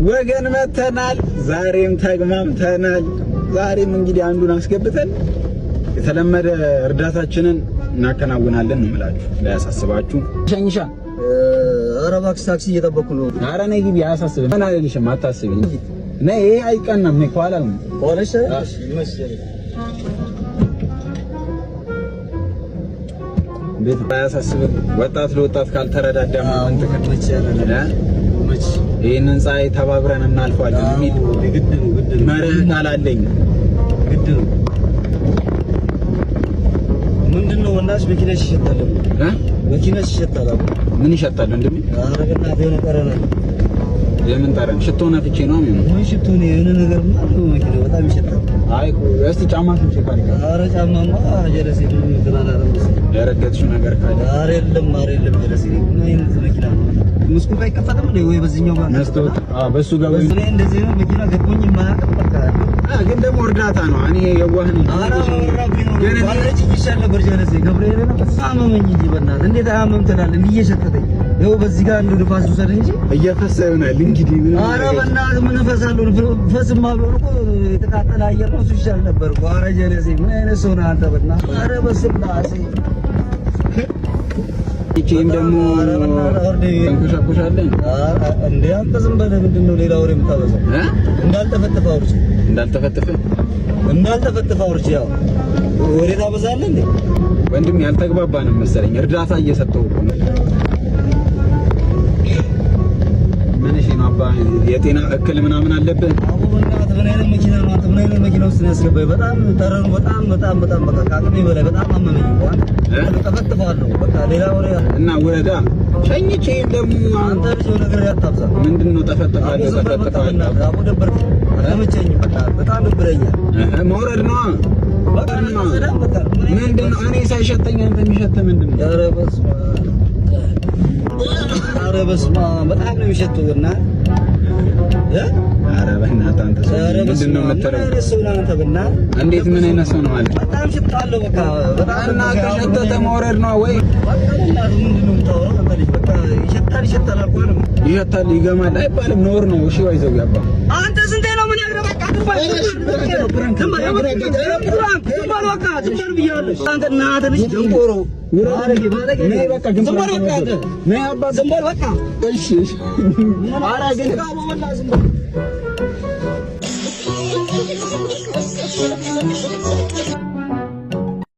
ወገን መተናል። ዛሬም ተግማምተናል። ዛሬም እንግዲህ አንዱን አስገብተን የተለመደ እርዳታችንን እናከናውናለን ነው የምላችሁ። እንዳያሳስባችሁ። ሸኝሻ። ኧረ እባክሽ ታክሲ እየጠበኩ ነው። ኧረ ነይ ግቢ፣ አያሳስብም። ምን አልልሽም፣ አታስቢ። ነይ፣ ይሄ አይቀናም። ነይ ከኋላ ነው። ከኋላሽ እንዴት አያሳስብም። ወጣት ለወጣት ካልተረዳዳ ምን ጥቅም? ይህንን ፀሐይ ተባብረን እናልፈዋለን የሚል መርህ ቃል አለኝ። ግድ ነው። ምንድን ነው በእናትሽ መኪናሽ ይሸታል። መኪናሽ ይሸታል። ምን ይሸታል ወንድሜ? ኧረ በእናትህ የሆነ ጠረን አለ። የምን ጠረን? ሽቶ ነፍቼ ነው የሚሆነው። ምን ሽቶ ነው? የሆነ ነገር መኪናው በጣም ይሸታል። አይ እስቲ ጫማሽን check አድርጊ። ኧረ ጫማማ ጀለሴ ምንም እንትን አላለም መሰለኝ። የረገጥሽው ነገር ካለ። ኧረ የለም፣ ኧረ የለም ጀለሴ። ምን አይነት መኪና ነው? መስኮቱ አይከፈትም እንዴ? ወይ በዚህኛው ጋር መስታወት? አዎ፣ በሱ ጋር ወይ እኔ እንደዚህ ነው መኪና ገጥሞኝ የማያውቅም። በቃ ግን ደግሞ እርዳታ ነው። እኔ የዋህ ነኝ። ኧረ ግን ባለችኝ ይሻል ነበር ጀለሴ። ገብርኤል ነው አመመኝ እንጂ በእናትህ እንዴት አያመም ትላለህ? እንዲህ እየሸተተኝ ይኸው በዚህ ጋር እንደው ንፋስ ውሰድ እንጂ እየፈሳ ይሆናል እንግዲህ። ምን ኧረ በእናትህ ምን እፈሳለሁ? ፈስማ ቢሆን እኮ የተቃጠለ አየር ነው እሱ ይሻል ነበር እኮ። ኧረ ጀለሴ ምን አይነት ሰው ነህ አንተ? በእናትህ ኧረ በስላሴ ይቺም ደግሞ ተንኮሻኮሻለን እንዴ አንተ ዝም በለህ። ምንድን ነው ሌላ ወሬ የምታበዛው? እንዳልጠፈጥፍ አውርቼ እንዳልጠፈጥፍ እንዳልጠፈጥፍ አውርቼ ያው ወሬ ታበዛለህ እንዴ ወንድም? ያልተግባባንም መሰለኝ። እርዳታ እየሰጠው እኮ ነው። ምን እሺ ነው አባ፣ የጤና እክል ምናምን አለብህ? አቡ በእናትህ ምን አይነት መኪና ነው አንተ? ምን አይነት መኪና ውስጥ ነው ያስገባኝ? በጣም ጠረኑ በጣም በጣም በጣም በቃ ከአቅሜ በላይ በጣም አመመኝ እኮ። ጠፈጥፋለሁ በቃ ሌላ ወሬ እና ወረዳ ሸኝቼ ደግሞ አንተ ልጅ የሆነ ነገር አታብዛ። ምንድን ነው ጠፈጥፋለሁ ጠፈጥፋለሁ? አቡ ደበርከኝ፣ አልተመቸኝም። በቃ በጣም ደብረኛል። መውረድ ነዋ። ምንድን ነው እኔ ሳይሸተኝ አንተ የሚሸትህ ምንድን ነው? ኧረ በስመ አብ፣ ኧረ በስመ አብ በጣም ነው የሚሸተው። በእናትህ ኧረ በእናትህ አንተ ሰው ምንድን ነው የምትለው? እንዴት ምን አይነት ሰው ነው ማለት? በጣም ሽታ አለው። በቃ በጣም እና ከሸተተ መውረድ ነው ወይ? ምንድን ነው የምታወራው አንተ ልጅ? በቃ ይሸታል፣ ይሸታል አልኩህ አይደል? ይሸታል ይገማል አይባልም፣ ነውር ነው። እሺ ባይዘው ያባ አንተ ስንቴ ነው የምነግርህ? በቃ ዝም በል፣ ዝም በል፣ ዝም በል፣ በቃ ዝም በል ብዬሃለሁ። አንተ እናትህ ልጅ ደንቆሮ፣ ነይ በቃ ግን ዝም በል በቃ አንተ ነይ አባ ዝም በል በቃ። እሺ እሺ። ኧረ ግን ዝም በል።